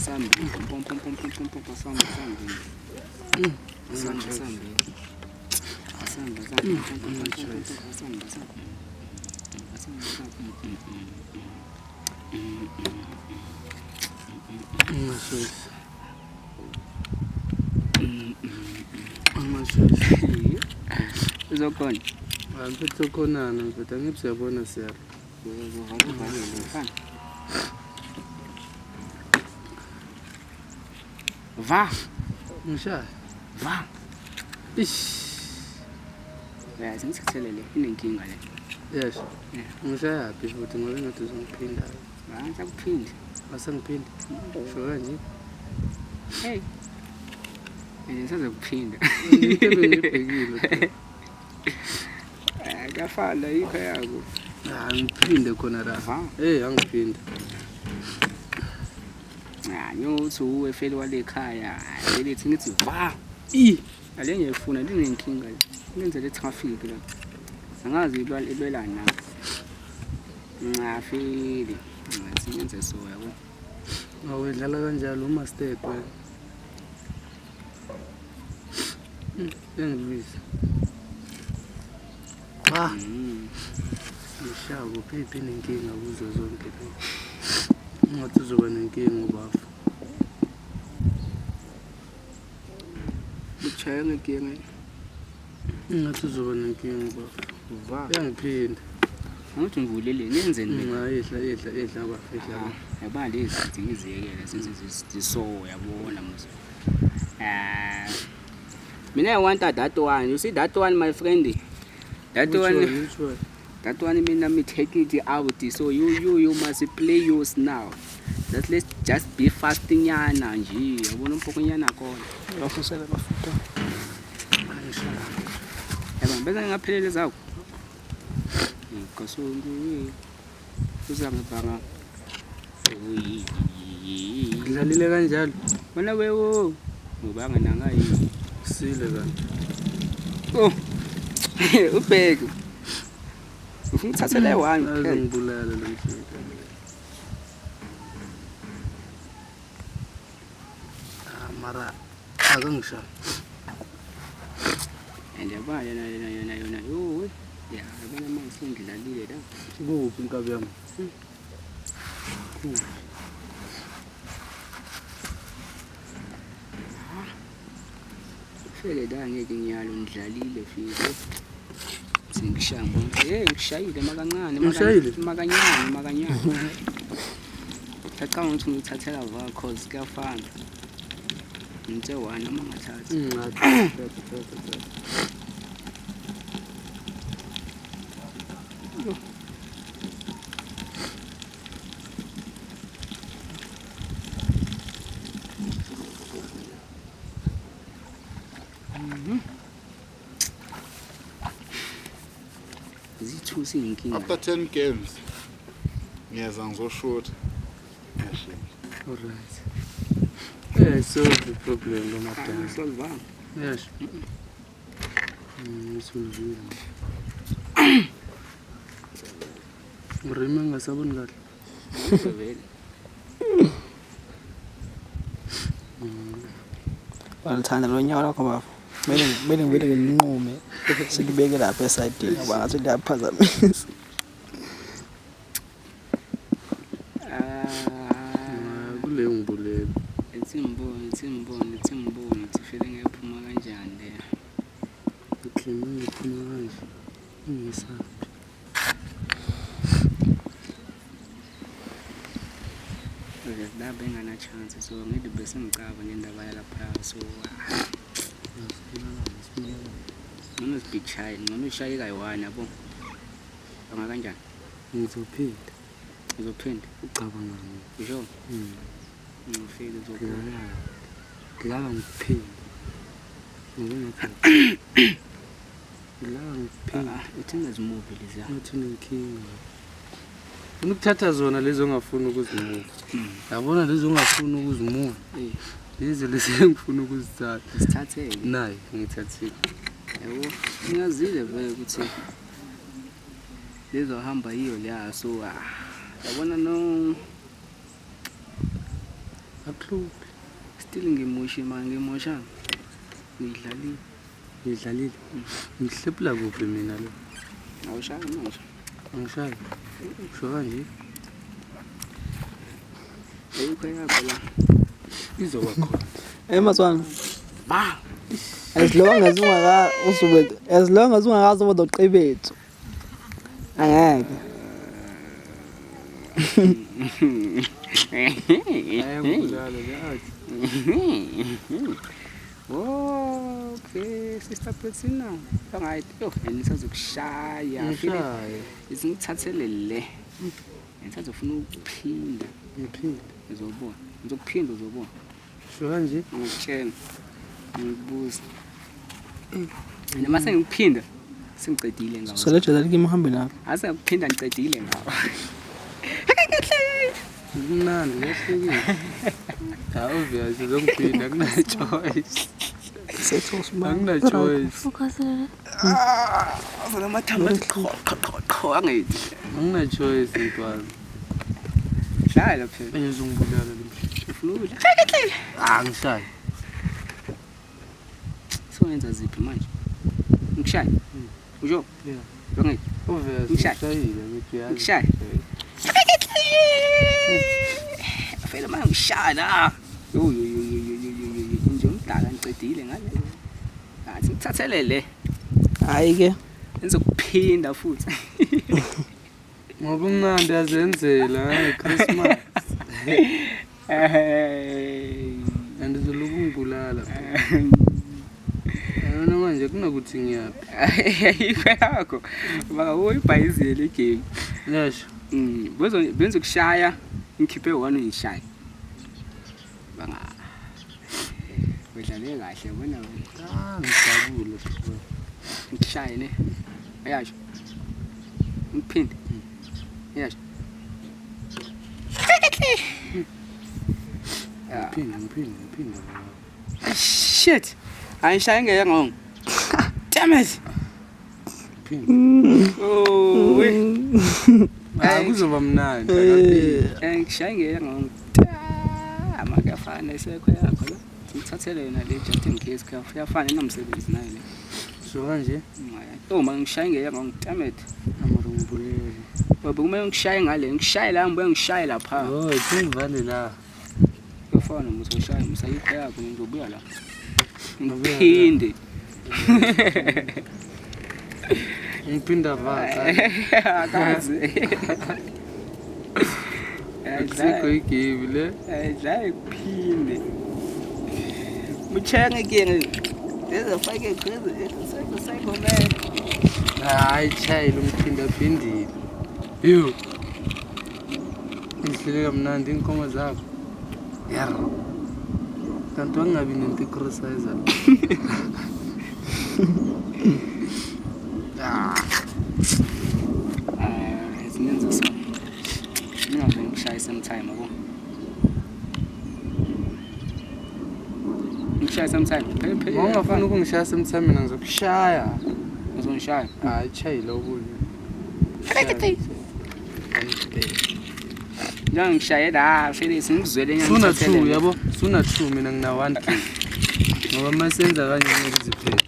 Asambe. Pom pom pom pom pom pom asambe asambe. Asambe asambe. Asambe asambe. Asambe asambe. Asambe asambe. Ungashosi. Ungashosi. Uzokhona. Hayi mfethu sokhonana mfethu angithi siyabona siyalo. Uvalile mfana. Va, Ngishaya. va. Ish. Yazi ngithethele le inenkinga le. Yes. Yeah. Ngishaya phi futhi ngoba engathi uzongiphinda. Angisakuphindi. Asengiphinda. Sho kanje. Hey. And ngisazokuphinda. Into ebengiyibhekile. Eh, Kuyafana yikho yako. Ah ngiphinde khona la. Va. Eh angiphinde. Ah, nyothi uwe feli wale khaya. Lethi ngithi va. I. Ale ngiyifuna linenkinga le. Ngenzele traffic la. Angazi ilwelani na. Ngafili. Singenze so yabo. Awudlala kanjalo uma step wena. Engilwisa. Ah, ngishaya kuphi iphi nenkinga kuzo zonke le. Ungathi uzoba nenkinga ubafo. Uchaya ngenkinga. Ungathi uzoba nenkinga ubafo. Va. Uyangiphinda. Angithi ngivulele ngenzeni mina? Ayidla idla idla bafo idla. Yaba lezi zidinga iziyekele ziso yabona mos. Ah. Mina I want that one. You see that one my friend? That Which one, one? Which one? that one mina me take it out. So you must play yours now. That let's just be fasting nyana nje. Yabona umpokonyana khona. Bafusele bafutha. Angishaya. Yabona bese ngaphelele zakho. Ikasongu. Uzangibanga. Dlalile kanjalo. Wena wewo. Ubanga nanga yini? Kusile kanti. Oh. Ubheke. Ufuna ukuthathela one kuphela. Azongibulala lo mfethu. Ah mara akangishaya. And yabona yona yona yona yona. Yo. Ya, yabona manje sengidlalile la. Kuphi inkabi yami? Fele la ngeke ngiyalo ngidlalile fike. Sengishaya ngibona. Hey, ngishayile makancane. Ngishayile? Makanyane, makanyane. Ngicabanga ukuthi ngithathela va cause kuyafana. Ngithe one noma ngathatha. Thatha thatha thatha. Zithusi inkinga. After 10 games ngiyeza ngizoshutha. Alright. Yeah, solve the problem lo madala. Solve. Yes. Isolvile. Mrime ngasaboni kahle. Vele. Balithanda lo nyawo lakho bafo. Kumele kumele ngivele ngilinqume silibeke lapha esayidini ngoba ngathi liyaphazamisa. Ah. Kuleyo ngibulele. Ithi ngibone, ithi ngibone, ithi ngibone, ithi vele ngiyaphuma kanjani le. Okay, ngiphuma kanje. Ngisabi. La bengana chance so ngithi bese ngicaba ngendaba yalapha so ngcono sibhichaye ngcono ushaye kayi-one yabo. Banga kanjani? Ngizophinda. Uzophinda? Ucabanga ngani? Usho? Ngifike uzokhona. Dlala. Dlala ngiphinda. Ngoba ngathi. Dlala ngiphinda. Ah, uthi ngizimuvi lezi. Ngathi unenkinga. Ufuna ukuthatha zona lezi ongafuni ukuzimuva. Yabona lezi ongafuni ukuzimuva. Eh, Lezi lezi engifuna ukuzithatha. sithathele. Nayi ngithathile. Yabo, ngiyazile vele ukuthi lezohamba yiyo leya so ah, yabona no. Akuhluphi. Still ngimoshi ma ngimosha. Ngidlalile. Ngidlalile. Ngihlephula kuphi mina lo? Awushayi manje. Angishayi. Usho kanje Ayikho yakho la. izoba khona. Eh Maswana, Ba. as long as ungaka uzobe as long as ungakazi uba noqebethu. Angeke. Ayakubulala le athi. Okay, Sister Bettina. Angayi, yo, ngisazokushaya. Ngishaye. Izingithathele le. Ngisazofuna ukuphinda. Ngiphinde. Uzobona. Ngizokuphinda uzobona. Usho kanje Ngikutshela. Ngikubuza. Noma sengikuphinda sengicedile ngawo. Sole jeza kimi uhambe nalo. Ase ngikuphinda ngicedile ngawo. kumnandi kuyahlekile. Ha obvious uzongiphinda akuna choice. Sethu Angina choice. Focus on Avula amathambo athi qho qho qho qho angithi. Angina choice ntwana. Dlala phela. Enye uzongibulala lo mshini. Ufuna ukudla. Ah ngishaye. Soyenza ziphi manje? Ngishaye. Usho? Yeah. Angithi. Obvious Ngishaye. ngishayile ngithi uyazi. Ngishaye. Phela manje ngishaya la. Yo yo yo yo yo yo yo yo nje umdala ngicedile ngale. Athi ngithathele le. Hayi ke. Ngizokuphinda futhi. Ngoba umnandi azenzela nge-Christmas. Hey. And uzoloku ungibulala. Yabona manje kunokuthi ngiyaphi. Ayikho yakho. Baka uyibhayizele igame. Yasho. Bezo benzokushaya ngikhiphe one ngishaye. Banga. Udlale kahle yabona wena. Ah ngijabule. Ngishaye ne. Ayasho. Ngiphinde. Ayasho. Yeah. Ngiphinde ngiphinde ngiphinde. Shit. Ayishaye ngeke ngong. Damn it. Ngiphinde. Oh, we. Ah kuzoba mnandi. akaphinde. Eh ngishaye ngeke ngong. Amakafana isekho yakho la. Ngithathele yona le just in case kuyafana inomsebenzi nayo le. Usho kanje Oh ma ngishaye ngeke ngong. Damn it. amara ngibulele. Ngoba kumele ngishaye ngale, ngishaye la ngibuye ngishaye lapha. Oh, sengivale la. Kuyafana musa ushaye musa yikho yakho ngizobuya la. Ngibuya la. Ngiphinde. Ngiphinda vaka. Akazi. Akusikho igame le. Ayidlale kuphinde. Muchenge ke. There's a fucking crazy psycho psycho man. Hayi chayile ungiphinda phindile. Yo. Ngihlele kamnandi inkomo zakho. Yar. Kanti wangabi nento icrossizer. Ah, Ah, izinenza so. Mina ngivele ngishaya same time yabo. Ngishaya same time. Phela phela. Uma ungafuni ukungishaya semtime mina ngizokushaya. Uzongishaya. Hayi chayile okunye. Njengoba ngishaye la, Felix ngikuzwele Suna 2 yabo, suna 2 mina ngina 1 kill. Ngoba masenza kanje ngeke iziphele.